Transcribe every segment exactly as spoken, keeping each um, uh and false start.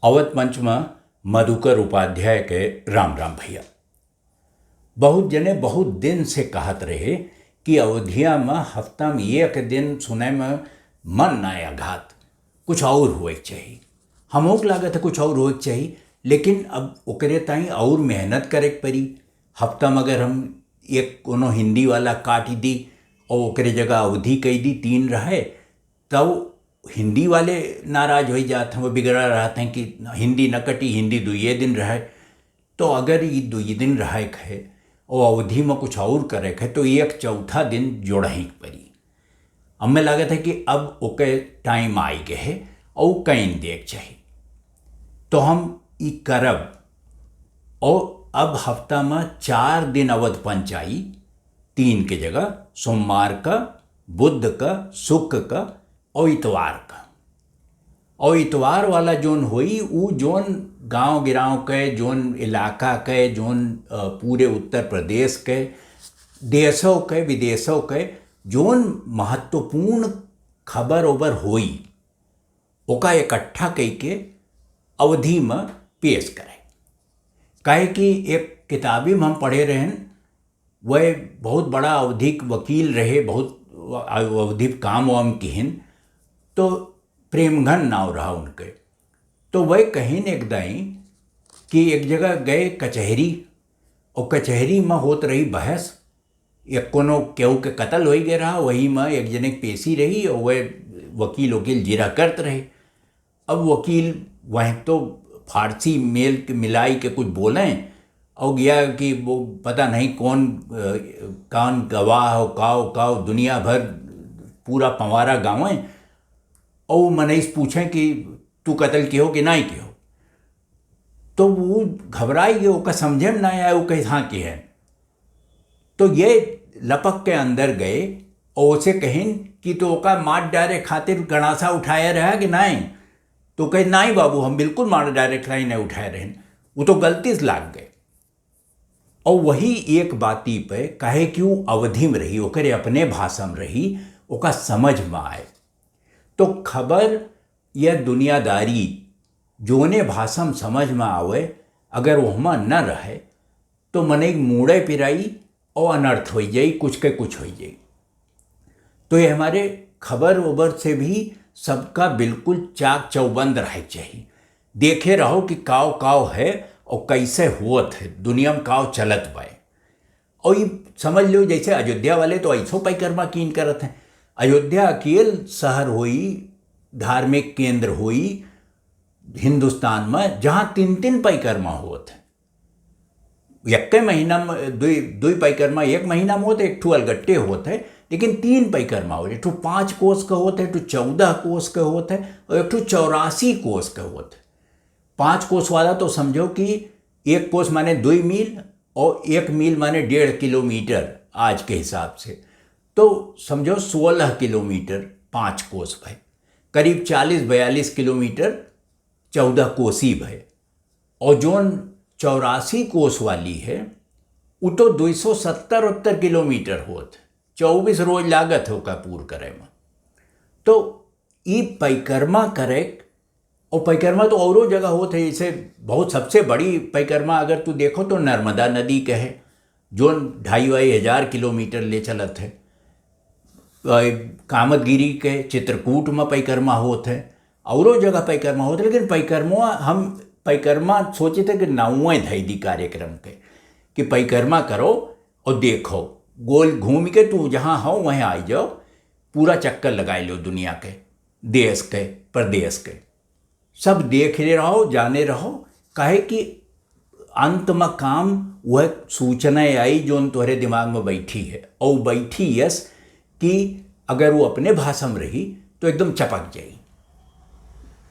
अवध पंच म मधुकर उपाध्याय के राम राम भैया। बहुत जने बहुत दिन से कहत रहे कि अवधिया म हफ्ता म एक दिन सुने म मन ना अघात, कुछ और होए के चाही। हमहू के लागत है कुछ और होए के चाही, लेकिन अब ओकरे ताईं और मेहनत करे के पड़ी। हफ्ता म अगर हम एक कोनो हिंदी वाला काट दी और ओकरे जगह अवधी कह दी, तीन रहे, तब हिंदी वाले नाराज हो जात हैं, वो बिगड़ा रहते हैं कि हिंदी न कटी, हिंदी दुइये दिन रहे। तो अगर ये दुइये दिन रहे के है और अवधी में कुछ और करे के है, तो एक चौथा दिन जोड़ही के पड़ी। अब मैं लागत है कि अब ओके टाइम आई गए है और कहीं देख चाही, तो हम ई करब। और अब हफ्ता में चार दिन अवध पंच आई, तीन के जगह, सोमवार का, बुध का, शुक्र का और इतवार का। और इतवार वाला जोन होई, उ जोन गांव गिराव के, जोन इलाका के, जोन, अ, पूरे उत्तर प्रदेश के, देशों के, विदेशों के जोन महत्वपूर्ण खबर ओबर होई, ओका इकट्ठा कइके अवधी में पेश करे। काहे कि एक किताबी में हम पढ़े रहन, वह बहुत बड़ा अवधी के वकील रहे, बहुत अवधी काम वाम किहिन, तो प्रेमघन नाव रहा उनके। तो वह कहिन एक दाई कि एक जगह गए कचहरी, और कचहरी में होत रही बहस, एक कोनो केहू के कत्ल होई गए रहा, वही में एक जने के पेशी रही और वह वकील वकील जिरा करत रहे। अब वकील वह तो फारसी मेल के मिलाई के कुछ बोलें और गया कि वो पता नहीं कौन, अ, कौन गवाह हो, काव, काव, दुनिया भर पूरा पंवारा गावें। और वो मनईस पूछें कि तू कत्ल किहो कि नाहीं किहो? तो वो घबराई गए, ओका समझे में ना आए, वो कहे, "हाँ किहे।" तो ये लपक के अंदर गए और उसे कहिन कि तो ओका मार डारे खातिर गणासा उठाया रहा कि नाहीं? तो कहे, "नाहीं बाबू, हम बिल्कुल मार डारे खातिर नहीं उठाए रहन, वो तो गलती से लाग गए।" और वही एक बाती पे कहे कि वो अवधी में रही, ओकरे अपने भाषा में रही, ओका समझ में आए। तो खबर या दुनियादारी जोने भाषा में समझ में आवे, अगर ओहमा न रहे, तो मनई के मूड़े पिराई और अनर्थ होई जाई, कुछ के कुछ होई जाई। तो ये हमारे खबर ओबर से भी सबका बिल्कुल चाक चौबंद रहे के चाही। देखे रहो कि काव काव है और कैसे होत है, दुनिया में काव चलत बा। और ये समझ लो, जैसे अयोध्या वाले तो ऐसो परिक्रमा कीन करत हैं। अयोध्या अकेल शहर होई, धार्मिक केंद्र होई हिंदुस्तान में, जहाँ तीन तीन परिक्रमा होत हैं। एक्के महीना में दुई, दुई परिक्रमा एक महीना में होत है, एक ठो अलगट्टे होत है, लेकिन तीन परिक्रमा होत है। एक ठो पाँच कोस का होत है, एक ठो चौदह कोस का होत है और एक ठो चौरासी कोस का होत है। पाँच कोस वाला तो समझो कि एक कोस माने दुई मील और एक मील माने डेढ़ किलोमीटर आज के हिसाब से, तो समझो सोलह किलोमीटर पाँच कोस भए, करीब चालीस बयालीस किलोमीटर चौदह कोसी भए। और जोन चौरासी कोस वाली है, उ तो दुई सौ सत्तर उत्तर किलोमीटर होत, चौबीस रोज लागत है ओका पूर करे में। तो ई परिक्रमा करे, और परिक्रमा तो औरो जगह होत है, जैसे बहुत सबसे बड़ी परिक्रमा अगर तू देखो तो नर्मदा नदी के है, जोन ढाई वाई हजार किलोमीटर ले चलत है। अ, कामतगिरी के चित्रकूट में परिक्रमा होत है, औरो जगह परिक्रमा होत है, लेकिन परिक्रमा हम परिक्रमा सोचित है कि नाउए धई दी कार्यक्रम के, कि परिक्रमा करो और देखो, गोल घूम के तू जहाँ हो वहीं आई जाओ, पूरा चक्कर लगाई लो दुनिया के, देश के, प्रदेश के। सब देखे रहो, जाने रहो, काहे कि अंत में काम वह सूचना आई जोन तोहरे दिमाग में बैठी है, और बैठी यस कि अगर वो अपने भाषा में रही तो एकदम चपक जाई।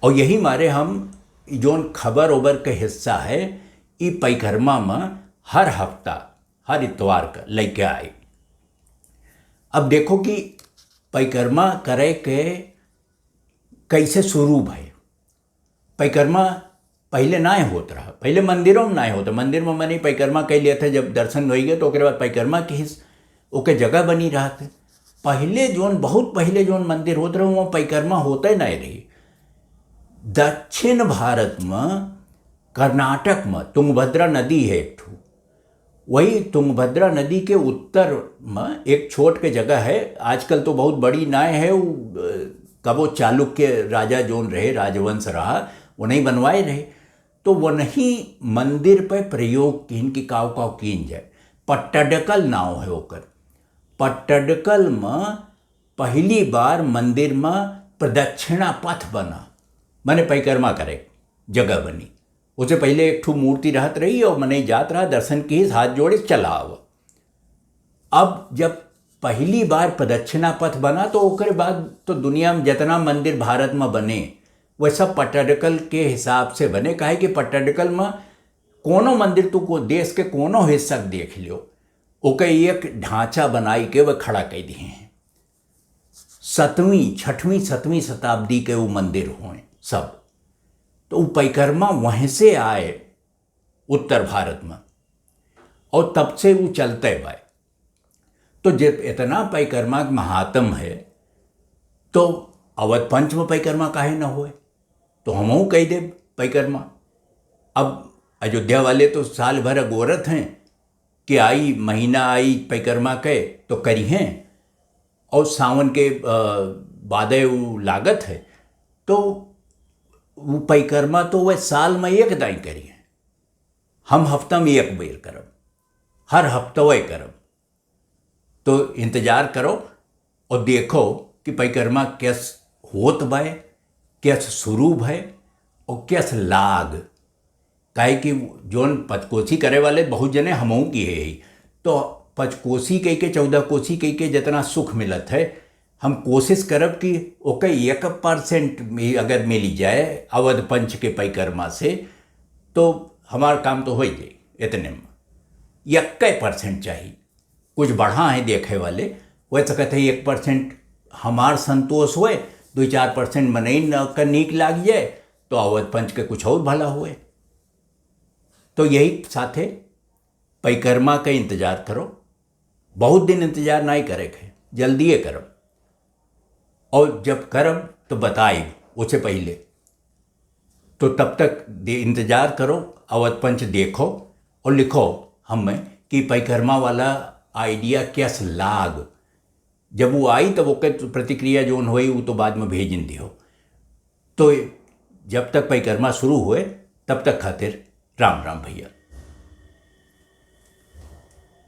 और यही मारे हम जोन खबर ओबर के हिस्सा है, ई परिक्रमा में हर हफ्ता, हर इतवार का लेके आए। अब देखो कि परिक्रमा करे के कैसे शुरू भए। परिक्रमा पहिले नाय होत रहा, पहिले मंदिरों में नाय होत। मंदिर में मने परिक्रमा कइ लेत है, जब दर्शन होइ गए तो ओकरे बाद परिक्रमा के हिस-, ओके जगह बनी रहत है। पहिले जोन, बहुत पहिले जोन मंदिर होत रहे, वहाँ परिक्रमा होते नाय रही। दक्षिण भारत में कर्नाटक में तुंगभद्रा नदी है एक ठो, वही तुंगभद्रा नदी के उत्तर में एक छोट के जगह है, आजकल तो बहुत बड़ी नाय है, वो, अ, कबो चालुक्य राजा जोन रहे, राजवंश रहा, वो नहीं बनवाए रहे, तो वो नहीं मंदिर पे प्रयोग किन कि काव काव कीन जाए। पट्टडकल नाव है ओकर। पट्टडकल में पहली बार मंदिर में प्रदक्षिणा पथ बना, माने परिक्रमा करे जगह बनी। उसे पहले एक ठो मूर्ति रहत रही और मनई जात रहा, दर्शन की, हाथ जोड़े, चला आवा। अब जब पहली बार प्रदक्षिणा पथ बना तो ओकरे बाद तो दुनिया में जितना मंदिर भारत में बने वह सब पट्टडकल के हिसाब से बने, काहे कि पट्टडकल में कोनो मंदिर तू को देश के कोनो हिस्सा के देख लियो, ओके एक ढांचा बनाई के वह खड़ा कर दिए हैं। सतवीं, छठवीं, सतवीं शताब्दी के वो मंदिर हुए सब। तो वो परिक्रमा वहीं से आए उत्तर भारत में, और तब से वो चलते बाय। तो जब इतना परिक्रमा के महात्म है, तो अवध पंच में परिक्रमा काहे न होए? तो हमहू कह देब परिक्रमा। अब अयोध्या वाले तो साल भर अगोरत हैं कि आई महीना आई परिक्रमा के तो करी हैं, और सावन के, अ, बादे वो लागत है, तो वो परिक्रमा तो वह साल में एक दाई करी हैं। हम हफ्ता में एक बेर करब, हर हफ्तवे करब। तो इंतजार करो और देखो कि परिक्रमा कैस होत बाय, कैस शुरू भय और कैस लाग। काहे कि जोन पचकोसी करे वाले बहुत जने हमहू की है ही। तो पचकोसी कह के, चौदह कोसी कह के जितना सुख मिलत है, हम कोशिश करब कि ओके एक परसेंट भी अगर मिली जाए अवध पंच के परिक्रमा से, तो हमार काम तो हो ही जाई। इतने में इक्के परसेंट चाहिए। कुछ बढ़ा है देखे वाले, वह सकत है एक परसेंट हमार संतोष होए, दो चार परसेंट मनई न का नीक लाग जाए, तो अवध पंच के कुछ और भला होए। तो यही साथे परिक्रमा का इंतजार करो, बहुत दिन इंतजार नहीं करे के, जल्दिए करब। और जब करब तो बताइब, उससे पहले। तो तब तक दे-, इंतजार करो, अवध पंच देखो और लिखो हमें कि परिक्रमा वाला आइडिया कैस लाग। जब वो आई तब ओके प्रतिक्रिया जोन होई, वो तो बाद में भेजिन दियो। तो जब तक परिक्रमा शुरू होए, तब तक खातिर राम राम भैया।